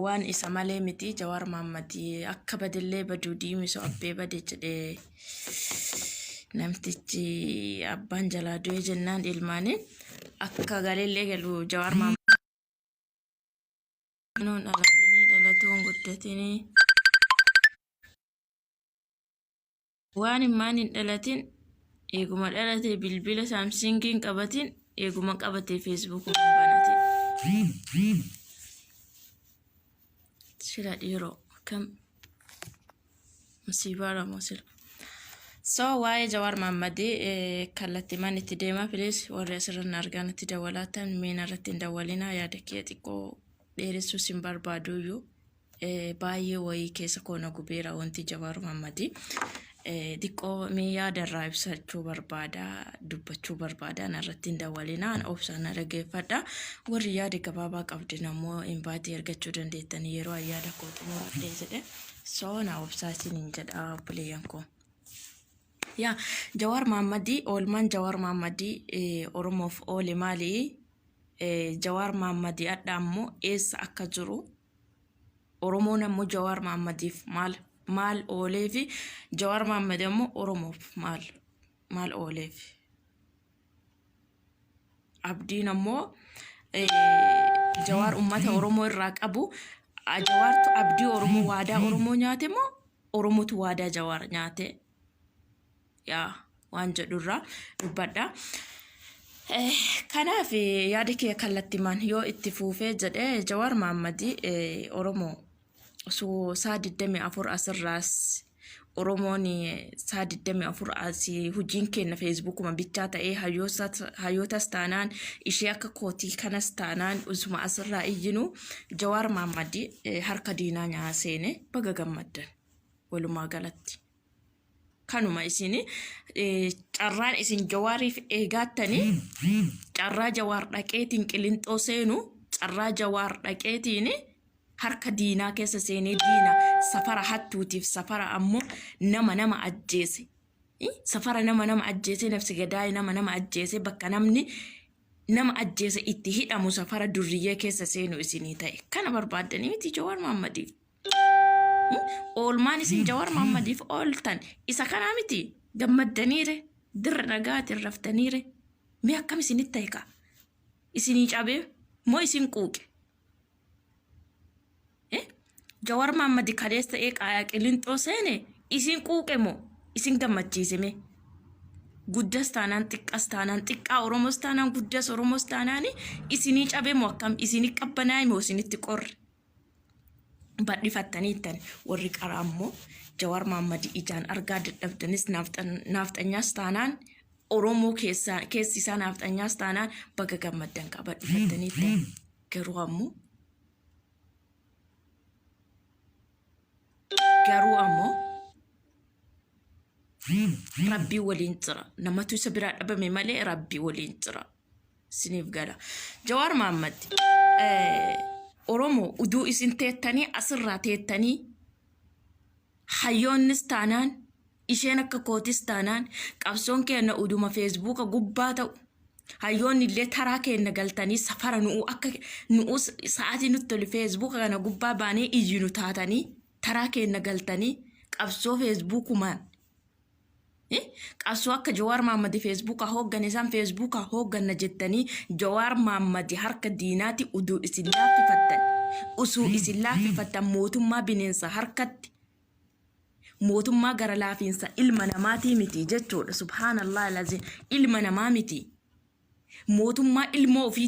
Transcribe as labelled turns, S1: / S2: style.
S1: Waan isa malee miti Jawaar Mahaammad akka badellee baduu diimisu abbee bade jedhee namtichi abbaan jalaa du'e jennaan ilmaaniin akka galeellee galu Jawaar Mahaammad dhalatinii dhalatuun guddatinii Waan immaan hin dhalatin eeguma dhalate bilbila saamsingii hin qabatin eeguma qabate feesbuukuma hin banatin. Sila dhiiroo akkam musiibaadha moo sila. So waa'ee Jawaar Mahammadii kallattiimaan itti deemaa please warri asirra na argaan itti dawwalaatan miina irratti hin dawwalinaa yaada kee xiqqoo dheeressuus hin barbaaduyyuu. Baay'ee wayii keessa koo na gubeera wanti Jawaar Mahaammadi. Xiqqoo mee yaada irraa ibsachuu barbaada, dubbachuu barbaada. Narratti hin dawwalinaa, obsaan na dhaggeeffadha. Warri yaada gabaabaa qabdan ammoo invaatii argachuu dandeettanii yeroo an yaada koo xumuradhee jedhe. So na obsaa isiniin jedha obboleeyyan koo. Yaa Jawaar Mahammadii oolmaan Jawaar Mahammadii Oromoof oole maali? Jawaar Mahammadii adha ammoo eessa akka jiru Oromoon ammoo Jawaar Mahaammadiif maal maal ooleefi Jawaar Mahaammad ammoo Oromoof maal maal ooleef. Abdiin ammoo Jawaar uummata Oromoo irraa qabu Jawaartu abdii Oromoo waadaa Oromoo nyaate moo Oromotu waadaa Jawaar nyaate yaa waan jedhurraa dubbadha. Kanaaf yaada kee kallattimaan yoo itti fuufee jedhee Jawaar Mahammadii Oromoo osoo saa 24 asirraas Oromoon saa 24 asii hojiin keenya feesbuukuma bichaa ta'ee hayyootas taanaan ishee akka kootii kanas taanaan usuma asirraa iyyinu Jawaar Mahammadii harka diinaa nyaa seene baga gammaddan walumaa galatti. Kanuma isin carraan isin jawaariif eegaattanii carraa jawaar dhaqeetiin qilinxoo seenu carraa jawaar dhaqeetiin harka diinaa keessa seenee diina safara hattuutiif safara ammoo nama nama ajjeese safara nama nama ajjeese nafsi gadaayii nama nama ajjeese bakka namni nama ajjeese itti hidhamu safara durriyyee keessa seenu isinii ta'e kana barbaaddanii miti Jawaar Mahaammadiif. Oolmaan isin Jawaar Mahaammadiif ooltan isa kanaa miti gammaddaniire dirra nagaatiin raftaniire mee akkam isinitti ta'e kaa isinii cabee moo isin quuqe Jawaar Mahaammadi kaleessa ta'ee qaayaa qilinxoo seene isin quuqe moo isin gammachiise mee guddas taanaan xiqqas taanaan xiqqaa Oromoos taanaan guddas Oromoos taanaan isinii cabee moo akkam isinii qabbanaa'e moo isinitti qorre badhifattaniittan warri qaraa immoo Jawaar Mahaammad ijaan argaa dadhabdanis naafxanyaas taanaan Oromoo keessaa keessi isaa naafxanyaas taanaan baga gammaddan kaa badhifattaniittan garuu ammoo garuu ammoo rabbii waliin jira namatu isa biraa dhabame malee rabbii waliin jira. Isiniif gala. Jawaar Mahaammad Oromoo uduu isin teettanii asirraa teettanii hayyoonnis taanaan isheen akka kootis taanaan qabsoon keenya uduma feesbuuka gubbaa ta'u hayyoonni illee taraa keenya galtanii safara nu'u akka nu'u sa'aatii nutti tolu feesbuuka kana gubbaa baanee iyyinu taatanii taraa keenya galtanii qabsoo feesbuukumaan Qabsoo akka Jawaar Mahaammadi Feesbuukaa hooggane isaan Feesbuukaa hoogganna jettanii Jawaar Mahaammadi harka diinaati uduu isin laaffifattan usuu isin laaffifattan mootummaa bineensa harkatti mootummaa gara laafiinsa ilma namaatii miti jechuudha subhaanallah lazim ilma namaa miti mootummaa ilmoo ofii